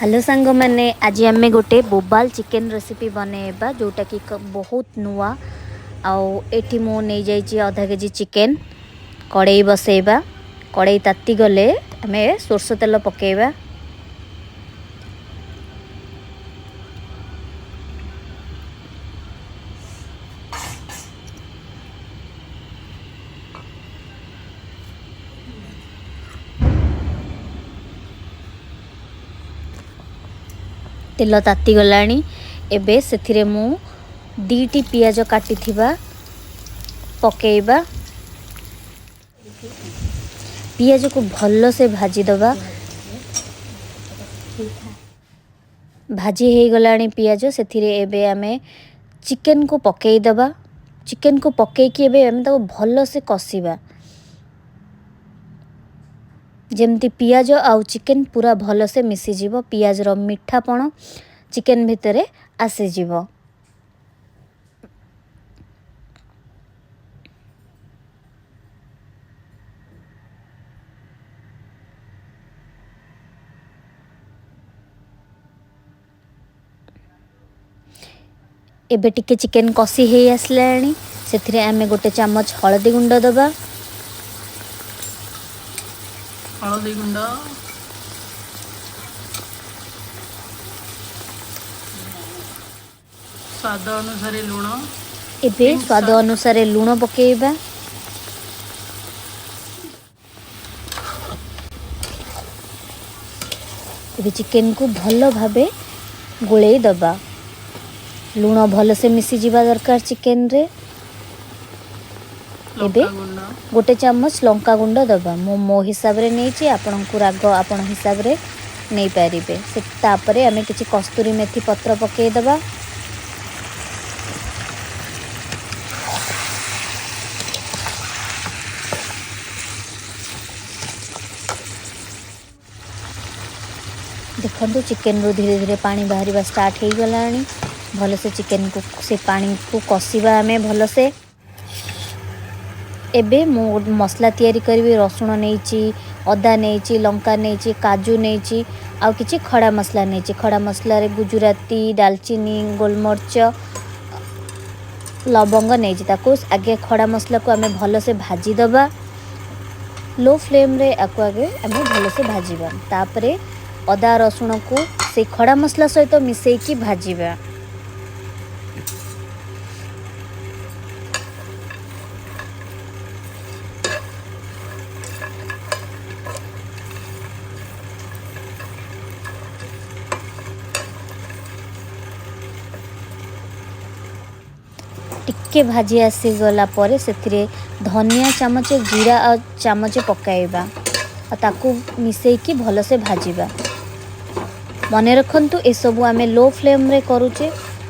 Hello ସାଙ୍ଗମାନେ, ଆଜି ଆମେ ଗୋଟେ ବୋବାଲ ଚିକେନ୍ ରେସିପି ବନେଇବା, ଯେଉଁଟାକି ବହୁତ ନୂଆ। ଆଉ ଏଠି ମୁଁ ନେଇଯାଇଛି ଅଧା କେଜି ଚିକେନ୍। କଡ଼େଇ ବସେଇବା। କଡ଼େଇ ତାତିଗଲେ ଆମେ ସୋରିଷ ତେଲ ପକାଇବା। ତେଲ ତାତିଗଲାଣି, ଏବେ ସେଥିରେ ମୁଁ 2ଟି ପିଆଜ କାଟିଥିବା ପକାଇବା। ପିଆଜକୁ ଭଲସେ ଭାଜିଦେବା। ଭାଜି ହେଇଗଲାଣି ପିଆଜ, ସେଥିରେ ଏବେ ଆମେ ଚିକେନକୁ ପକାଇଦେବା। ଚିକେନକୁ ପକାଇକି ଏବେ ଆମେ ତାକୁ ଭଲସେ କଷିବା, ଯେମିତି ପିଆଜ ଆଉ ଚିକେନ୍ ପୁରା ଭଲସେ ମିଶିଯିବ, ପିଆଜର ମିଠାପଣ ଚିକେନ୍ ଭିତରେ ଆସିଯିବ। ଏବେ ଟିକେ ଚିକେନ୍ କଷି ହେଇ ଆସିଲାଣି, ସେଥିରେ ଆମେ 1 ଚାମଚ ହଳଦୀ ଗୁଣ୍ଡ ଦେବା। ହଳଦୀ ଗୁଣ୍ଡ, ସ୍ୱାଦ ଅନୁସାରେ ଲୁଣ। ଏବେ ସ୍ୱାଦ ଅନୁସାରେ ଲୁଣ ପକାଇବା। ଏବେ ଚିକେନକୁ ଭଲ ଭାବେ ଗୋଳେଇ ଦେବା। ଲୁଣ ଭଲସେ ମିଶିଯିବା ଦରକାର ଚିକେନରେ। ଏବେ 1 ଚାମଚ ଲଙ୍କା ଗୁଣ୍ଡ ଦେବା। ମୁଁ ମୋ ହିସାବରେ ନେଇଛି, ଆପଣଙ୍କୁ ରାଗ ଆପଣ ହିସାବରେ ନେଇପାରିବେ। ସେ ତାପରେ ଆମେ କିଛି କସ୍ତୁରୀ ମେଥି ପତ୍ର ପକାଇଦେବା। ଦେଖନ୍ତୁ, ଚିକେନରୁ ଧୀରେ ଧୀରେ ପାଣି ବାହାରିବା ଷ୍ଟାର୍ଟ ହେଇଗଲାଣି। ଭଲସେ ଚିକେନକୁ ସେ ପାଣିକୁ କଷିବା ଆମେ ଭଲସେ। ଏବେ ମୁଁ ମସଲା ତିଆରି କରିବି। ରସୁଣ ନେଇଛି, ଅଦା ନେଇଛି, ଲଙ୍କା ନେଇଛି, କାଜୁ ନେଇଛି, ଆଉ କିଛି ଖଡ଼ା ମସଲା ନେଇଛି। ଖଡ଼ା ମସଲାରେ ଗୁଜୁରାତି, ଡାଲଚିନି, ଗୋଲମରିଚ, ଲବଙ୍ଗ ନେଇଛି। ତାକୁ ଆଗେ ଖଡ଼ା ମସଲାକୁ ଆମେ ଭଲସେ ଭାଜିଦେବା। ଲୋ ଫ୍ଲେମ୍ରେ ଆକୁ ଆଗେ ଆମେ ଭଲସେ ଭାଜିବା। ତାପରେ ଅଦା ରସୁଣକୁ ସେଇ ଖଡ଼ା ମସଲା ସହିତ ମିଶେଇକି ଭାଜିବା। ଟିକେ ଭାଜି ଆସିଗଲା ପରେ ସେଥିରେ ଧନିଆ ଚାମଚ, ଜିରା ଆଉ ଚାମଚ ପକାଇବା ଆଉ ତାକୁ ମିଶେଇକି ଭଲସେ ଭାଜିବା। ମନେ ରଖନ୍ତୁ, ଏସବୁ ଆମେ ଲୋ ଫ୍ଲେମ୍ରେ କରୁଛେ,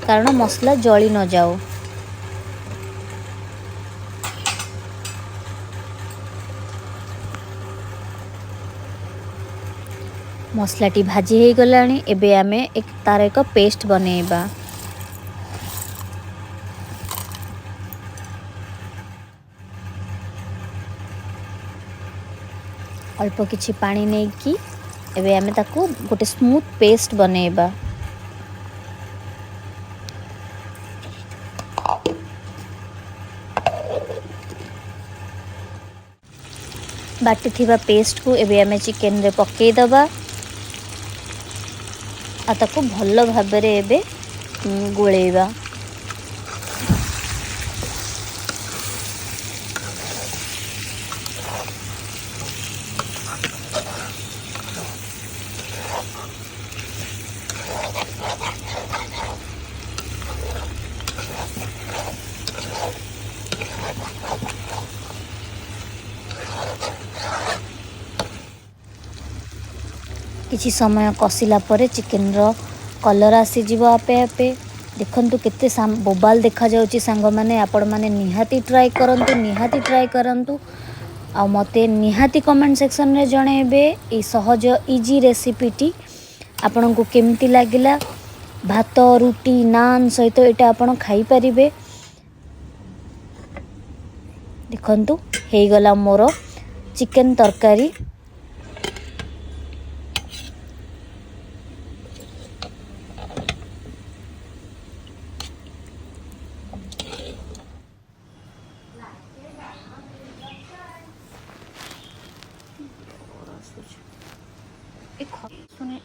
କାରଣ ମସଲା ଜଳି ନଯାଉ। ମସଲାଟି ଭାଜି ହେଇଗଲାଣି, ଏବେ ଆମେ ତାର ଏକ ପେଷ୍ଟ ବନେଇବା। ଅଳ୍ପ କିଛି ପାଣି ନେଇକି ଏବେ ଆମେ ତାକୁ ଗୋଟେ ସ୍ମୁଥ୍ ପେଷ୍ଟ ବନେଇବା। ବାଟିଥିବା ପେଷ୍ଟକୁ ଏବେ ଆମେ ଚିକେନରେ ପକାଇଦେବା ଆଉ ତାକୁ ଭଲ ଭାବରେ ଏବେ ଗୋଳେଇବା। କିଛି ସମୟ କଷିଲା ପରେ ଚିକେନର କଲର୍ ଆସିଯିବ ଆପେ ଆପେ। ଦେଖନ୍ତୁ କେତେ ବୋବାଲ ଦେଖାଯାଉଛି ସାଙ୍ଗମାନେ। ଆପଣମାନେ ନିହାତି ଟ୍ରାଏ କରନ୍ତୁ, ନିହାତି ଟ୍ରାଏ କରନ୍ତୁ, ଆଉ ମୋତେ ନିହାତି କମେଣ୍ଟ ସେକ୍ସନରେ ଜଣାଇବେ ଏଇ ସହଜ ଇଜି ରେସିପିଟି ଆପଣଙ୍କୁ କେମିତି ଲାଗିଲା। ଭାତ, ରୁଟି, ନାନ୍ ସହିତ ଏଇଟା ଆପଣ ଖାଇପାରିବେ। ଦେଖନ୍ତୁ, ହେଇଗଲା ମୋର ଚିକେନ୍ ତରକାରୀ। ଏ ଖସୁନି।